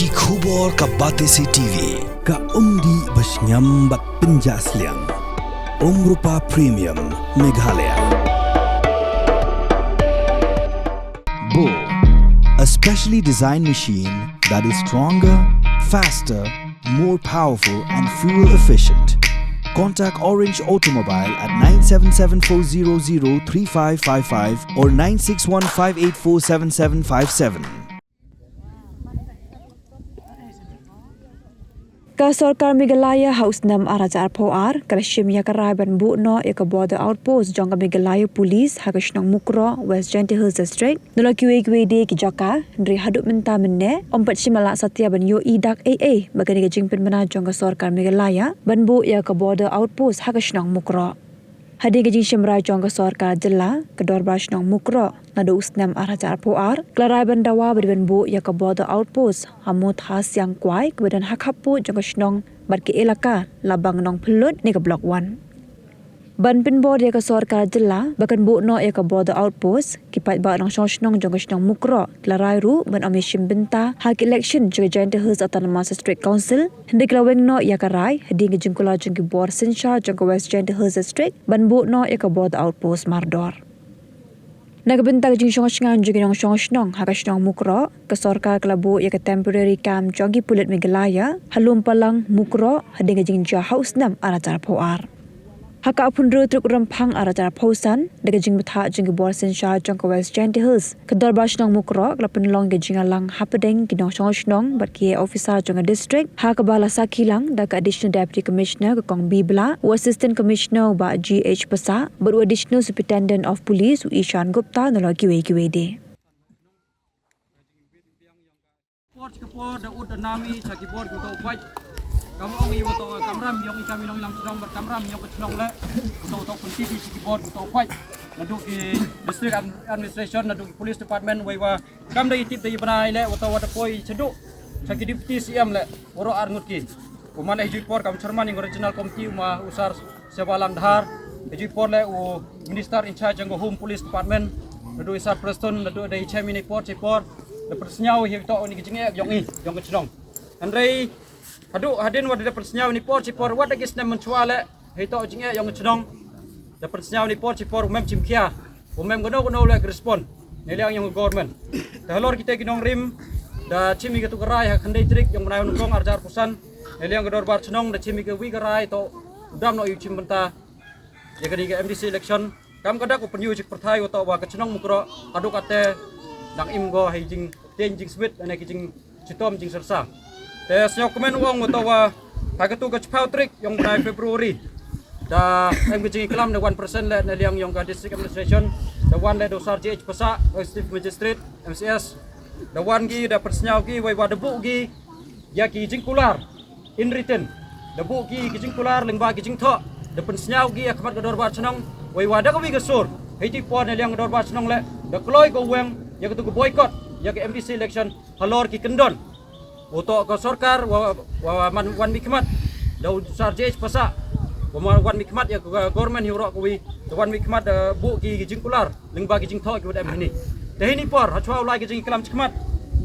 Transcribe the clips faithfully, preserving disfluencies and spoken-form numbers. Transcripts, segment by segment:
Ki khubor ka Batesi T V, ka umdih ba shngiam bad pynjah sliang. Umrupa Premium, Meghalaya. Bo, a specially designed machine that is stronger, faster, more powerful and fuel efficient. Contact Orange Automobile at nine seven seven four zero zero three five five five or nine six one five eight four seven seven five seven. Ka Sorkar Meghalaya ha u snem ar hajar arphew ar ka la shim ïa ka rai ban buh noh ïa ka Border Outpost jong ka Meghalaya Police ha ka shnong Mukroh, West Jaintia Hills District. Nalor kiwei kiwei de ki jaka, hynrei haduh mynta mynne ym pat shym la lah satia ban ïohi dak ei ei bad kane ka jingpynbna jong ka Sorkar Meghalaya ban buh ïa ka Border Outpost ha ka shnong Mukroh. Hadien ka jingshim rai jong ka Sorkar Jylla, ka Dorbar Shnong Mukroh naduh u snem ar hajar arphew ar ka la rai ban dawa bad ban buh ïa ka Border Outpost ha Mutha Siang Kwai kaba don ha khappud jong ka shnong bad ka elaka Labang Nongphyllut ne ka Block One. Ban pynbor ïa ka Sorkar Jylla ba kan buh noh ïa ka Border Outpost, ki paidbah nongshong shnong jong ka shnong Mukroh ki la rai ruh ban ym ïashim bynta ha ka election jong ka Jaintia Hills Autonomous District Council, hynrei ki la weng noh ïa ka rai hadien ka jingkular jong ki bor synshar jong ka West Jaintia Hills District ban buh noh ïa ka Border Outpost mardor. Na ka bynta ka jingshong shngaiñ jong ki nongshong shnong ha ka shnong Mukroh, ka Sorkar ka la buh ïa ka temporary camp jong ki pulit Meghalaya ha Lumpalang, Mukroh hadien ka jingjia ha u snem ar hajar arphew ar. Ha ka arphew hynriew tarik Rymphang ar hajar arphew san, da ka jingbthah jong ki bor synshar jong ka West Jaintia Hills, ka Dorbar Shnong Mukroh ka la pynlong ïa ka jingïalang hapdeng ki nongshong shnong bad ki officer jong ka district, ha kaba la sakhi lang da ka Additional Deputy Commissioner ka Kong B Blah, u Assistant Commissioner u Bah G H Passah bad u Additional Superintendent of Police u Ishan Gupta nalor kiwei kiwei de. Por shi ka por da ud da nam i sha ki bor ki uto u pait. Kam ong i uto kamram yong i kam i nongïalam shnong bad kamram yong ka shnong leh. Uto uto pyntip i sha ki bor ki uto u pait. Naduh ki District Ad-, Administration, naduh ki Police Department, wei wa kam da i tip da i bnai leh, uto wa da poi shaduh sha ki Deputy C M leh, waroh ar ngut ki. U man leh hi ju i por kam Chairman yong ka Regional Committee, u ma u Sar Sebalang Dhar, hi ju i por leh u Minister in charge jong ka Home Police Department, naduh i Sar Preston, naduh da i chem i ni por shi por, da pynsngew hi to ni ki jingeh yong i, yong ka chnong. Hynrei haduh hadien wa da pynsngew ni por shi por, wat da ki snem mynshuwa leh, hi to jingeh yong ka chnong. Da pynsngew ni por shi por, u mem chim khia, u mem kano kano leh ka respond ne liang yong ka government. Te halor kita ki nongrim, da chim i ka tu ka rai ha khyndai tarik yong bnai Nyngkong ar hajar arphew san, ne liang ka Dorbar Chnong, da chim i ka wi ka rai to u dam noh ïa u chim bynta ïa kane ka M D C election. Kam ka dak u pynïoh jik pyrthai u to wa ka chnong Mukroh haduh kate dang im go ha i jingteng jingsmit ne ki jingshitom jingsyrsa. Te sñiaw kmen u ong u to wa ha ka tu ka chiphaw tarik yong bnai February, da em ka jingklam da wan percent leh na liang yong ka District Administration, da wan leh da u Sar J H Passah, Executive Magistrate, M C S, da wan ki da pynsñiaw ki wei wa da buh ki ïa ki jingkular in written. Da buh ki ki jingkular lyngba ki jingthoh, da pynsñiaw ki ïa khmat ka Dorbar Chnong, wei wa da ka wi ka sur, hei ti por na liang ka Dorbar Chnong leh da kloi ka weng ïa ka tu ka boycott ïa ka M D C election halor ki kyndon. U to ka sorkar wa, wa, wa man wan mih khmat da u Sar J H Passah, wa man wan mih khmat ïa ka government hi u roh ka wi, da wan mih khmat da buh ki ki jingkular lyngba ki jingthoh ki wa da em hini. Te hini por ha chwa u lai ki jingklam chi khmat,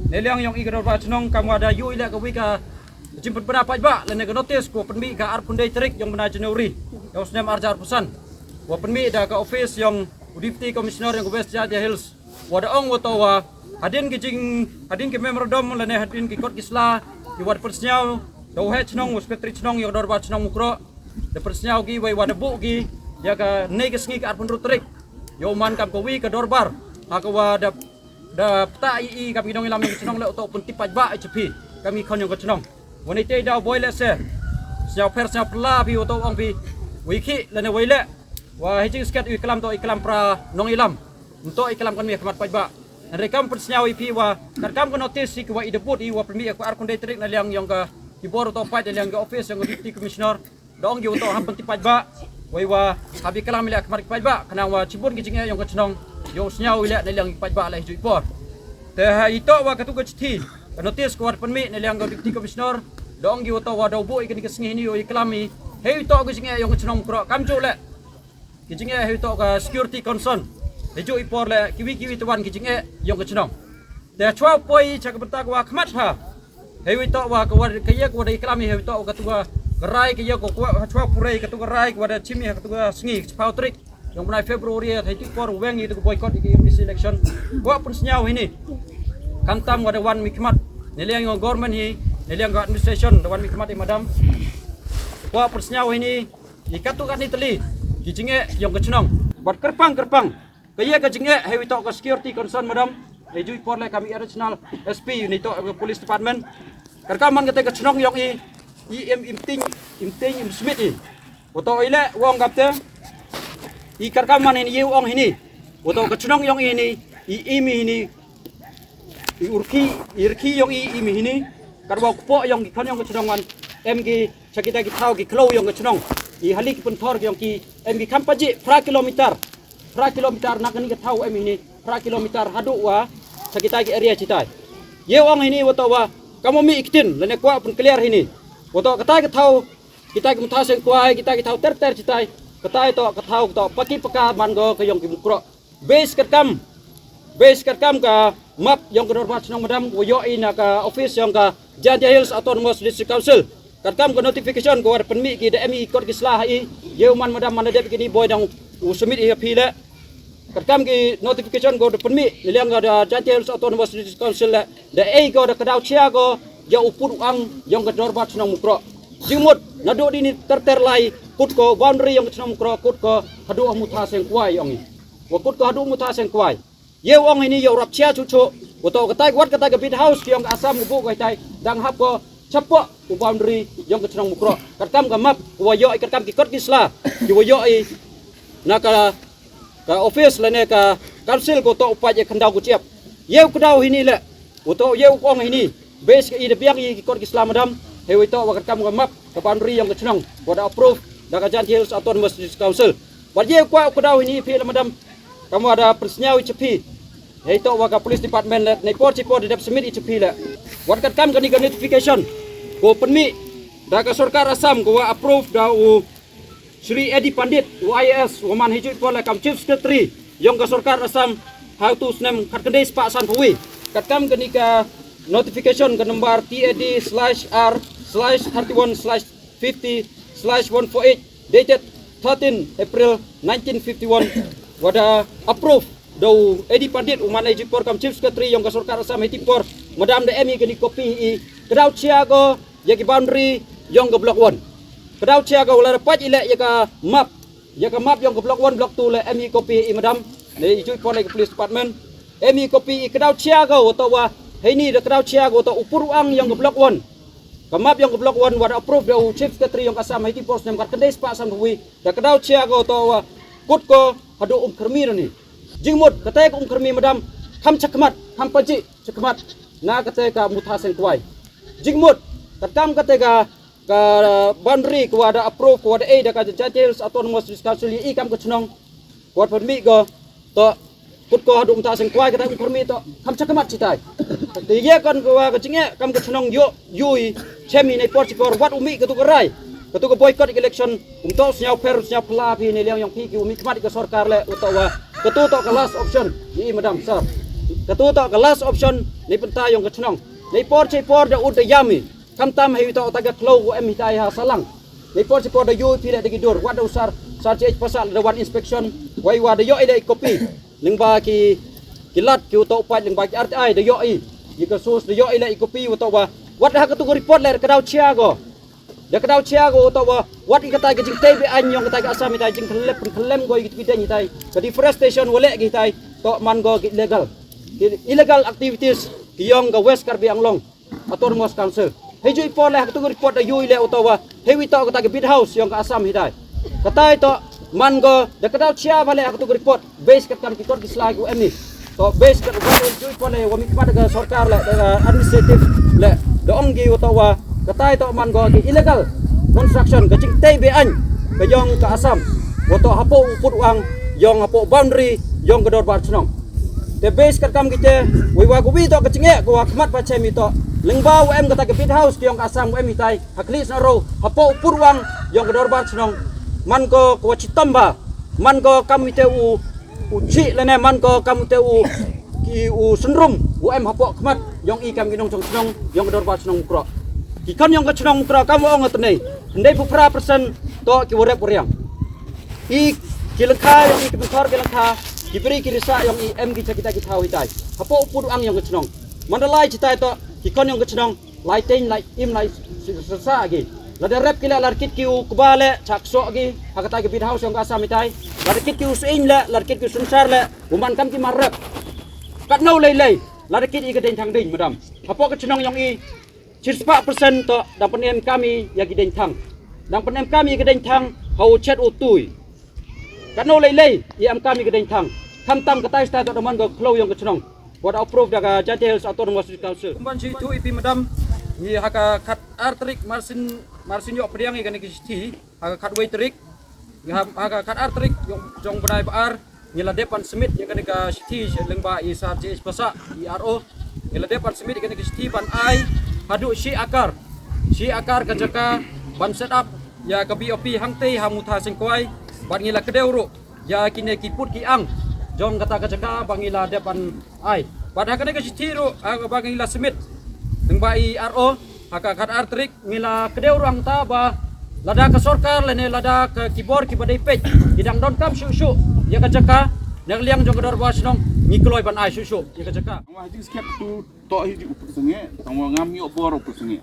na liang yong i ka Dorbar Chnong kam wa da ïoh i leh ka wi ka jingpynbna paidbah lane ka notice ko pynmih ka arphew khyndai tarik yong bnai January yong snem ar hajar arphew san, wa pynmih da ka office yong u Deputy Commissioner yong ka West Jaintia Hills, wa da ong wa to wa hadien ki jing, hadien ki memorandum lane hadien ki kot ki sla ki wa da pynsñiaw da u Heh Chnong, u Secretary Chnong yong ka Dorbar Chnong Mukroh, da pynsñiaw ki wei wa da buh ki ïa ka nei ka sngi ka arphew hynriew tarik, ïoh man kam ka wi ka dorbar ha ka wa da da pta i i kam ki nongïalam yong ka chnong leh u to pyntip paidbah i cha phi kam ki khon yong ka chnong. Wa nei te daw boi leh se sñiaw pher sñiaw pyrla phi u to ong phi wei khih lane wei leh, wa hi jingsket i klam to i klam pra nongïalam, nto i klam kan mi khmat paidbah. Hynrei kam pynsñiaw i phi wa kat kam ka notice hi ki wa i da buh i wa pynmih ïa ka arphew khyndai tarik na liang yong ka ki bor u to paid na liang ka office yong ka Deputy Commissioner, da ong ki u to hap pyntip paidbah wei wa hap i klam i leh khmat ki paidbah khnang wa chibun ki jingeh yong ka chnong ïoh sñiaw i leh na liang ki paidbah leh hi ju i por. Te ha i to wa ka tu ka chithi ka notice ka wa da pynmih na liang ka Deputy Commissioner, da ong ki u to wa da u buh i kani ka sngi hini ïoh i klam i hei i to ki jingeh yong ka chnong Mukroh kam ju leh ki jingeh hi to ka security concern. Hi ju i por leh kiwi kiwi te wan ki jingeh yong ka chnong. Te chwa poi cha ka bynta ka wa khmat ha Hei wei tok wa ka wa ka ya ka wa da iklam hei wei tok wa ka tu ka rai ka ya ko kwa ha chwa pure ka tu ka rai ka wa da chimi ha ka tu ka sngi chipau trik. Yong bnai February ha tu por weng i tu ka boycott i M D C election. Wa pun snyau hini. Kantam wa da wan mi khmat. Neliang yong government hi, neliang administration da wan mi khmat i madam. Wa pun snyau hini. I katu kani tali. Ki jinge yong ka chnong. Wat kerpang kerpang. Ka ya ka jinge hei wei tok ka security concern madam. Hei jui por le kami additional S P ni tok ka police department. Karka man kata ka chnong yong i i im im ting im ting im smit i. Wato i le wong kapte. I karka man hini ye wong hini. Wato ka chnong yong i hini i i mi hini. I urki i rki yong i i mi hini. Karwa kupo yong ki kan yong ka chnong wan. Em ki chakita ki thau ki klo yong ka chnong. I hali ki penthor yong ki em ki kam paji pra kilometer. Pra kilometer na kani ka thau em hini pra kilometer hadu wa sa kitai ki area chitai. Ye ong hini wato wa kamo mi iktin lane kwa pun clear hini. Wato katai ka thau kitai ki mutha seng kwai kitai ki thau ter ter chitai. Katai to ka thau to paki paka man go ka yong ki mukro. Base katkam base katkam ka map yong ka dorbar chnong madam wa yo i na ka office yong ka Jaintia Hills Autonomous District Council. Katkam ka notification ko wa da pynmih ki da em i kot ki sla ha i. Ye u man madam man da dep ki ni boy dang u submit i ha phi le. Katkam ki notification ko da pynmih ni liang ko da Jaintia Hills Autonomous District Council le. Da ei ko da kadaw chia ko ya u put u ang yong ka dorbar chnong Mukro. Jingmut na do di ni ter ter lai kut ko boundary yong ka chnong Mukro kut ko hadu mutha seng kwai yong i. Wa kut ko hadu mutha seng kwai. Ye u ong ini ye u rap chia chu chu. Wato katai wat katai ka bit house ki ong ka Assam u bu katai dang hap ko chapo u boundary yong ka chnong Mukro. Katkam ka map wa yo i katkam ki kot ki sla ki wa yo i na ka ka office lane ka council ko to upat ye khandau ku chiap. Ye u kdau hini le wato ye u ong hini. Base ka i da biang i ki kot ki sla madam. He wei to wa katkam ka map ka boundary yong ka chnong wa da approve da ka Jaintia Hills Autonomous District Council. Wat ye kwa u kdau hini phi la madam. Kam wa da persnyau i chaphi. Hei to wa ka police department le nei por chi por da dep submit i chaphi le. Wat katkam ka ni ka notification ko pynmih da ka sorkar Assam ko wa approve da u Shri Edi Pandit u I A S wa man hijui por le kam chief secretary yong ka sorkar Assam ha u tu snem khat kandai spah san phawi. Katkam ka ni ka notification ka number T A D slash R slash thirty one slash fifty slash one four eight dated thirteen April nineteen fifty one wa da approve da u Edi Pandit u man hijui por kam chief secretary yong ka sorkar Assam hijui por madam da em i ka ni copy i kdau chia ko ya ki boundary yong ka block one. Kdau chia ko wa la da pat i le ya ka map ya ka map yong ka block one block two le em i copy i madam. Ne i chui por le ka police department em i copy i kdau chia ko wato wa hei ni da kdau chia ko wato u pur u ang yong ka block one. Ka map yong ka block one wa da approve da u chief secretary yong ka Assam hijui por snem khat kandai spah san phawi da kdau chia ko wato wa kut ko hadu um khrmi rani. Jingmut katai ka um khrmi madam kham chakmat kham paji chakmat na katai ka mutha seng kwai. Jingmut katkam katai ka ka boundary ko wa da approve ko wa da ei da ka Jaintia Hills Autonomous District Council i kam ka chnong ko wa pynmih ko to kut ko hadu mutha seng kwai katai um khrmi to kham chakmat chitai. Te ye kon ko wa ka jinge kam ka chnong yo yui chem i nei por chi por wat u mih ka tu ka rai ka tu ka boycott election. Um to snyau per snyau pla phi nei liang yong phi ki u mih khmat ka sorkar le u to wa ka tu to ka last option ni madam sir. Ka tu to ka last option ni pynta yong ka chnong. Nei por chi por da ut da yam i. Kam tam hei to ta ka klo u em hitai ha salang. Nei por chi por da yui phi le da ki dur wat da u sar sar chi pasal da wan inspection. Wai wa da yo i le i copy. Lingba ki ki lat ki u to pat lingba ki R T I da yo i. Ki ka sus da yo i le i copy u to wa wat da ha ka tu ka report le ka dau chia ko. Da ka dau chia ko to wa wat i katai ka jingtei be an yong katai ka Assam itai jingkhlem khlem ko i ki deng itai ka deforestation wa le ki itai to man ko ki illegal ki illegal activities ki yong ka West Karbi Anglong Autonomous Council. Hei jui por le ha ka tu ka report da yui le u to wa hei wi to katai ka bit house yong ka Assam itai katai to man ko da ka dau chia ba le ha ka tu ka report. Base katkam ki kot ki sla ki em ni. To base kat wat jui pon le wa mi khmat ka sorkar le ka administrative le da ong ki wa to wa katai to man ko ki illegal construction ka jingtei be an ka yong ka Assam wa to hapoh u put wang yong hapoh boundary yong ka dorbar chnong. Te base katkam ki te wi wa ko wi to ka jinge ko wa khmat ba chem i to lengba wa em katai ka bit house ki yong ka Assam wa em itai ha khlieh sna ro hapoh u put wang yong ka dorbar chnong. Man ko ko wa chitom ba man ko kam ite u u chi lane man ko kam ite u ki u sunrum u em hapoh khmat yong i kam ki nongshong shnong yong ka dorbar shnong Mukroh. Ki khon yong ka shnong Mukroh kam wa ong nga tnei, hynrei pura persen to ki wa rep wa riang. I ki lyngkha yong i ki pynthor ki lyngkha, ki bri ki risa yong i em ki cha kita ki thaw hitai. Hapoh u pud u ang yong ka shnong. Mandalay chitai to ki khon yong ka shnong lai teng lai im lai sasa agi. Lada rep ki le lada kit ki u kba le chak so agi. Ha kata ki bid house yong ka Assam hitai. Lada kit ki u sing le lada kit ki u sunsar le u man kam ki mar rep. Kat no lei lei lada kit i ka deng thang ding madam. Hapoh ka shnong yong i. Chispah persen to dang pynem kam i ya ki deng thang. Dang pynem kam i ya ki deng thang ha u chet u tui. Kat no lei lei i am kam i ya ki deng thang. Kham tam ka tai stai to da man ka khlo yong ka shnong. Wat approve da ka Jaintia Hills Autonomous District Council. Kumban chi tu i pi madam. Ni ha ka khat ar tarik marsin marsin yok pdiang i kane ki chithi. Ha ka khat wei tarik. Ngi ha, ha ka khat ar tarik yong jong bnai ba ar. Ngi la dep ban submit ya kane ka chithi sha lyngba i Sar J H Passah i R O. Ngi la dep ban submit ya kane ka chithi ban ai haduh shi akar. Shi akar ka jaka ban set up ya ka B O P hangtei ha Mutha Sengkwai. Ban ngi la kdew ruh ya kine ki pud ki ang jong kata ka jaka ba ngi la dep ban ai. Ban ha kane ka chithi ruh, ah, ba ngi la submit lyngba i R O ha ka khat ar tarik. Ngi la kdew rang ta ba lada ka sorkar lane lada ka ki bor ki ba dei peit ki dang don kam shuh shuh ya ka jaka, na ka liang jong ka dorbar shnong ngi kloi ban ai shuh shuh ya ka jaka. Wa jing skep tu to hi ji u pur senge, tang wa ngam ïoh bor u pur senge.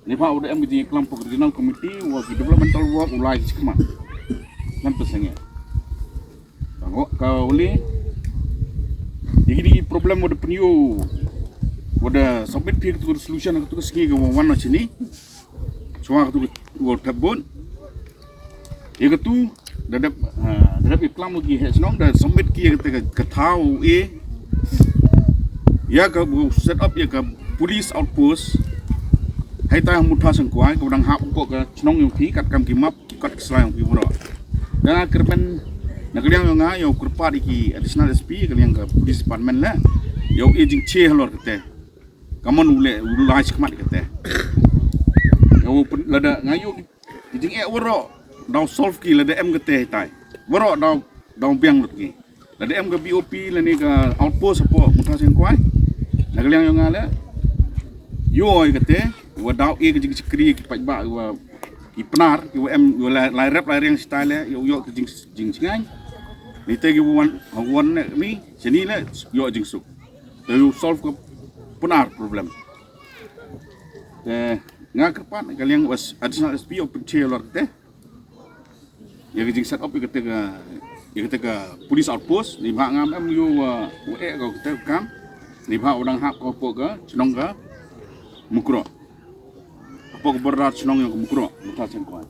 Ni pha u da em ki jing klam pok regional committee wa ki developmental work u lai chi khmat. Ngam pur senge. Tang wa ka uli. Ïa kini problem wa da pynïoh wa da submit phi ka tu resolution ka tu ka sngi ka wan na sini. Chwa ka tu ka wa thep bun. Ïa ka tu da dep, ah, da dep iklam ki he shnong da submit ki ïa ka te ka thaw e. Ïa ka bu set up ïa ka police outpost. Hai ta Mutha Sengkwai ka dang hap ko ka shnong yong phi kat kam ki map ki kot ki slai yong phi bro. Da nga kyrmen na ka liang yong nga ïa u kyrpad ïa ki additional S P ka liang ka police department la. Ïa u e jingche halor kate. Ka mon u le u lai chi khmat kate. Ïa u lada nga ïa u ki jingeh waroh daw solve ki lada em kate hitai. Waroh daw daw biang lut ki. Lada em ka B O P lane ka outpost hapoh Mutha Sengkwai. Na ka liang yong nga le. Ïoh ïa kate wa daw e ka jingshakri ki paidbah wa ki Pnar ki wa em wa lai, lai rep lai riang shitai le ïoh ïoh ka jing jingjngai. Ni te ki wan ha wan ne ni sini le ïoh jingsuk. Te ïoh solve ka Pnar problem. Te nga kyrpad ka liang wa additional S P of Pynche lor te. Ïa ka jing set up ïa kata ka, ïa kata ka police outpost, ni bha ngam em ïa u, uh, u eh ka kata ka kam, ni bha u dang hap ka hapoh ka shnong ka Mukroh. Hapoh ka border shnong ïa ka Mukroh, Mutha Sengkwai.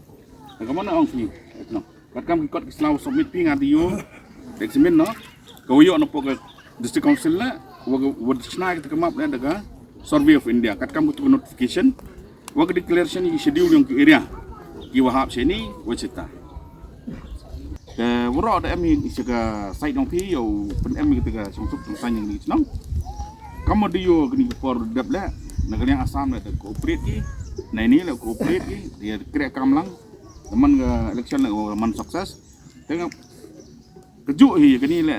Ka mon ong sini, eh, shnong. Kat kam ki kot ki sla u submit phi nga dei ïa u, examine no. Ka wa ïoh na pok ka District Council la, wa ka, wa shna kita ka map la da ka Survey of India. Kat kam ka tu ka notification, wa ka declaration ïa ki schedule yong ki area, ki wa hap shini, wa chita. Te waroh da em ïa ka site yong phi, ïa u pynem ïa kita ka song suk song saiñ ïa ki chnong. Kam wa dei ïa kini ki por dep la, na ka liang Assam la da cooperate ki, na ini la cooperate ki, ïa kreh kam lang, da man ka election la, wa man success. Te nga kajuh hi kani le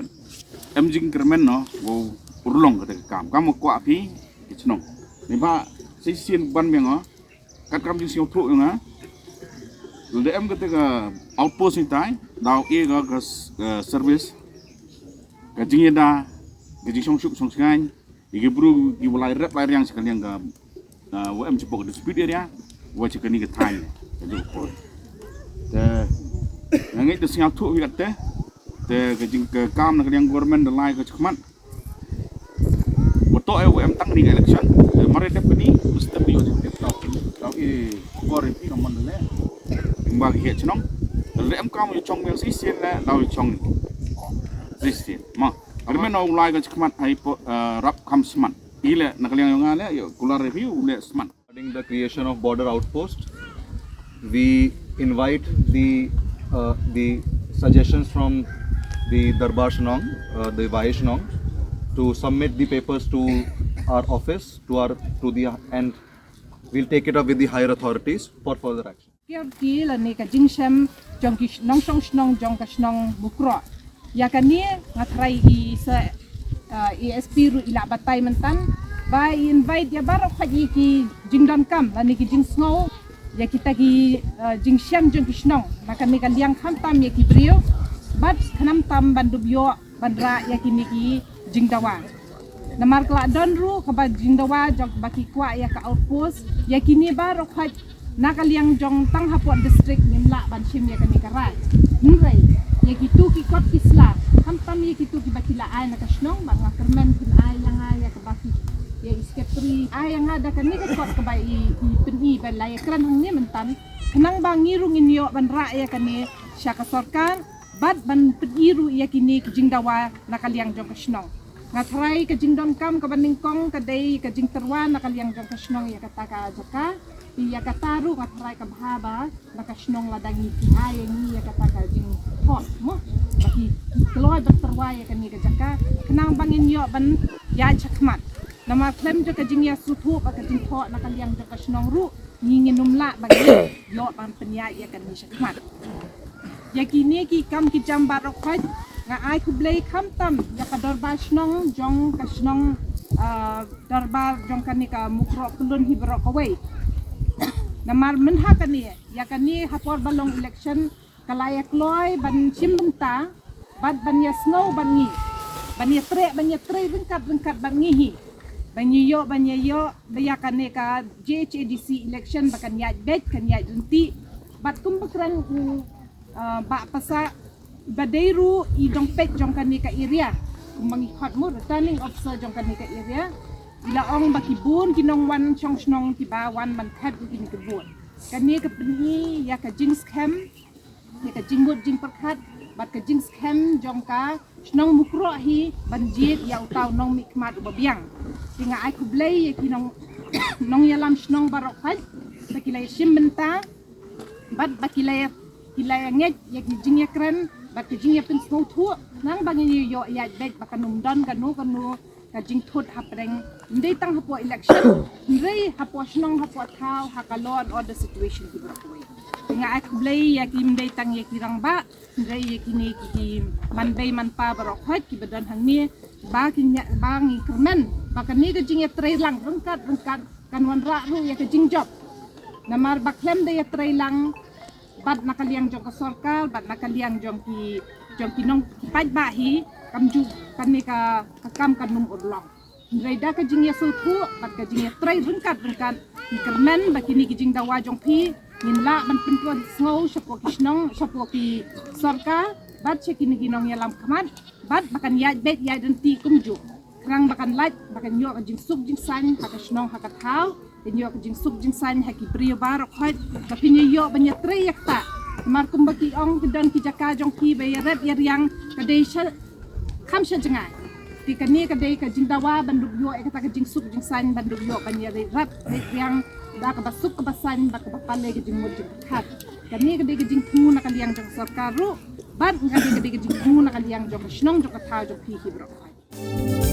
em jingkyrmen no, wow urlong kata ka kam. Kam u kwah phi ki chnong. Ni ba shisien ban biang o. Kat kam jingsngewthuh ïa nga. Lada em kata ka outpost ni tai, daw e ka, ka s-, ka service, ka jingïada, ka jingshongsuk shongsngain. Ïa ki bru ki wa lai rep lai riang sha ka liang ka, ah, wa em shapoh ka dispute area, wa sha kani ka thaiñ ka jong ka por. Te nga ngeit da sngewthuh ïa kata te ka jingkam na ka liang government da lai ka chakhmat. Wa to e wa em tang ni ka election. Te mare dep kani mesti dep ïoh jingtip tau. Tau i por i ka mon le. Ba ki he chnong. Te em kam ïa chong ïa shisien le dau ïa chong ni. Shisien. Ma. Armen u lai ka chakhmat hai po, eh, rap kham smat. Ile na ka liang yong nga le, ïa kular review le smat. Regarding the creation of border outpost, we invite the, uh, the suggestions from the Darbar Shnong, uh, the Waheh Shnong, to submit the papers to our office, to our, to the, and we'll take it up with the higher authorities for further action. Kiar ki lane ka jingshem jong ki sh-, nongshong shnong jong ka shnong Mukroh. Ïa kane nga tharai i sa, ah, i S P ruh i la batai myntan. Ba i invite ïa baroh khoit ïa ki jingdonkam lane ki jingsngew ïa kita ki, eh, jingshem jong ki shnong na kane ka liang, khamtam ïa ki briew bad khamtam ban dup ïoh ban rah ïa kine ki jingdawa. Namar ka la don ruh kaba jingdawa jong ba ki kwah ïa ka outpost, ïa kine baroh khoit na ka liang jong tang hapoh district ngim lah ban shim ïa kane ka rai. Hynrei ïa kitu ki kot ki sla, khamtam ïa kitu kiba ki la ai na ka shnong, ba nga kyrmen kin ai ïa nga ïa kaba ki, ïa i secretary ai ïa nga da kane ka kot kaba i, i pyni ba la ïa kren hangne myntan, khnang ba ngi ruh ngin ïoh ban rah ïa kane sha ka sorkar bad ban pyni ruh ïa kine ki jingdawa na ka liang jong ka shnong. Nga tharai ka jingdonkam kaba nyngkong ka dei ka jingtyrwa na ka liang jong ka shnong ïa kata ka jaka. Ïa kata ruh nga tharai ka bha ba na ka shnong la dang ïa ki ai ïa ngi ïa kata ka jingthoh mo, ba ki, ki kloi ban tyrwa ïa kane ka jaka khnang ba ngin ïoh ban ïaid shakhmat. Namar khlem jong ka jingïasngewthuh bad ka jingthoh na ka liang jong ka shnong ruh ngi ngin ym lah ba ngin ïoh ban pynïaid ïa kane shakhmat. Ïa kine ki kam ki jam baroh khoit nga ai khublei khamtam ïa ka dorbar shnong jong ka shnong, ah, dorbar jong kane ka Mukroh Pyllun hi baroh kawei. Namar mynha kane, ïa kane ha por ba long election ka la ïa kloi ban shim bynta bad ban ïa sngew bad ngi, ban ïa treh, ban ïa trei ryngkat ryngkat bad ngi hi, ban ïa ïoh, ban ïa ïoh ba ïa kane ka J H A D C election ba kan ïaid beit, kan ïaid ryntih. Bad kumba kren u, ah, Bah Pasah, ba dei ruh i dong peit jong kane ka area, kumba ngi khot mo, returning officer jong kane ka area, i la ong ba ki bun ki nongwan shong shnong kiba wan ban thep ïa kine ki vote. Kane ka pyni ïa ka jingskhem, ïa ka jingmut jingpyrkhat bad ka jingskhem jong ka shnong Mukroh hi ban jied ïa uta u nongmihkhmat uba biang. Te nga ai khublei ïa ki nong, nongïalam shnong baroh khoit ba ki la ïa shim bynta bad ba ki la ïa, ki la ïa ngeit ïa ki jingïakren bad ki jingïapynsngewthuh, khnang ba ngin ïoh ïaid beit ba kan ym don kano kano ka jingthut hapdeng, ym dei tang hapoh election, hynrei hapoh shnong, hapoh thaw, ha ka law and order situation hi baroh kawei. Te nga ai khublei ïa ki, ym dei tang ïa ki rangbah, hynrei ïa kine ki, ki manbei manpa baroh khoit kiba don hangne, ba ki ñiah, ba ngi kyrmen ba kane ka jingïatreilang ryngkat ryngkat kan wanrah ruh ïa ka jingjop. Namar ba khlem da ïatreilang bad na ka liang jong ka sorkar bad na ka liang jong ki, jong ki nongpaidbah hi, kam ju kane ka, ka kam kan ym urlong. Hynrei da ka jingïasngewthuh bad ka jingïatrei ryngkat ryngkat, ngi kyrmen ba kine ki jingdawa jong phi ngin lah ban pynsngew shapoh ki shnong, shapoh ki sorkar bad sha kine ki nongïalam khmat, bad ba kan ïaid beit ïaid ryntih kumjuh, khnang ba kan lait, ba kan ïoh ka jingsuk jingsaiñ ha ka shnong ha ka thaw, kan ïoh ka jingsuk jingsaiñ ha ki briew baroh khoit, ba phin ïoh ban ïatrei ïa kata. Namar kumba ki ong, ki don ki jaka jong ki ba ïarep ïariang ka dei sha, kham sha jngai. Te kane ka dei ka jingdawa ban dup ïoh ïa kata ka jingsuk jingsaiñ, ban dup ïoh ban ïarep ïariang da kaba suk kaba saiñ bad kaba pale ka jingmut jingpyrkhat. Kane ka dei ka jingthmu na ka liang jong ka sorkar ruh bad ka dei, ka dei ka jingthmu na ka liang jong ka shnong jong ka thaw jong phi hi baroh khoit.